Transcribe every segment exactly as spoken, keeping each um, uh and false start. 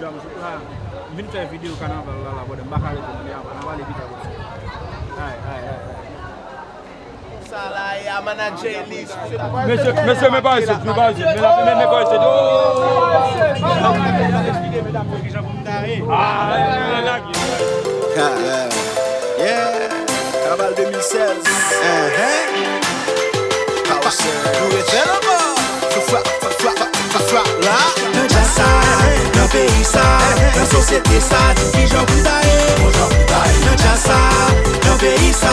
Jam sou la. M vin fè videyo kanaval la, la, brother. M pa ka rete, m pa ka pale pita, brother. Ay, ay, ay, ay. Sa la, e a manadjè Elis. Mesye, mesye, men pa isit, men pa isit. Men, men, men, men pa isit. Oh! Eksplike medam yo kijan pou m ta ye. Ah, la, la, la. Ha, yeah. Yeah. Kanaval de mil sèz. Uh-huh. Power Surge. Nou refè l ankò. Fwa, fwa, fwa, fwa, fwa, fwa, la. Nan djaz sa, nan peyi sa, nan sosyete sa, di kijan pou ta ye. Nan djaz sa, nan peyi sa,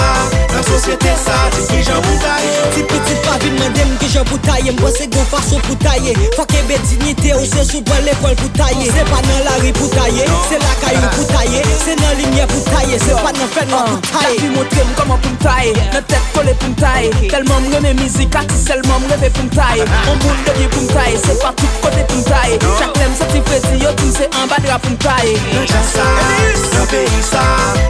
nan sosyete sa, di kijan pou ta ye. Ti pitit pa vin mande m kijan pou ta ye, m panse gon fason pou ta ye. Fò kenbe diyite w, se sou ban lekòl pou ta ye. Se pa nan lari pou ta ye, se lakay ou pou ta ye, se nan limyè pou ta ye, se pa nan fènwa pou ta ye. Lavi montre m kòman pou m ta ye, nan tèt kole pou m ta ye. Tèlman m renmen mizik, atis sèlman m reve pou m ta ye. On moun de byen pou m ta ye, se pa tout kote pou m ta ye. Chak lè m santi fredi, yo di m se anba dra pou m ta ye. Nan djaz sa, nan peyi sa,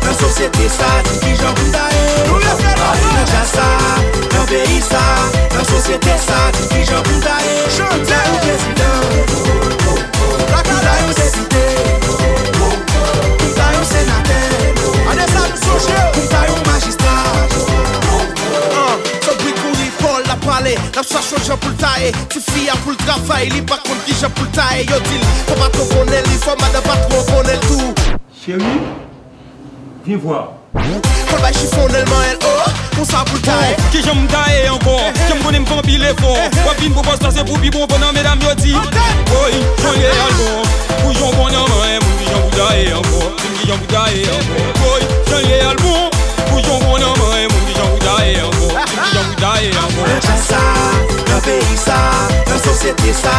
nan sosyete sa, di kijan pou m ta ye. Nan djaz sa, nan peyi sa, nan sosyete sa, di kijan pou m ta ye. Chante! Pou m ta yon prezidan, pou m ta yon depite, pou m ta yon senatè, pou m ta yon majistra. An, se bri kouri, Pòl ap pale, l ap chache yon jan pou l ta ye. Tifi a pou l travay, li pa konn kijan pou l ta ye. Yo di l, fò patwon konnen li, fò madan patwon konnen l tou. Cheri, vyen vwa. Fò l bay chifonnèl manyen l, oh, konsa pou l ta ye. Kijan m ta ye ankò? Jan m konnen m fè anpil efò. W ap vin pou pòs la, se pou pi bon, pandan medam yo di, woy, jan l ye al bon. Pou jan w bon nan manyen moun, kijan pou ta ye ankò? Di m kijan pou ta ye ankò? Woy, jan l ye al bon. Pou jan w bon nan manyen moun, kijan pou ta ye ankò? Di m kijan pou ta ye ankò? Nan djaz sa, nan peyi sa, nan sosyete sa,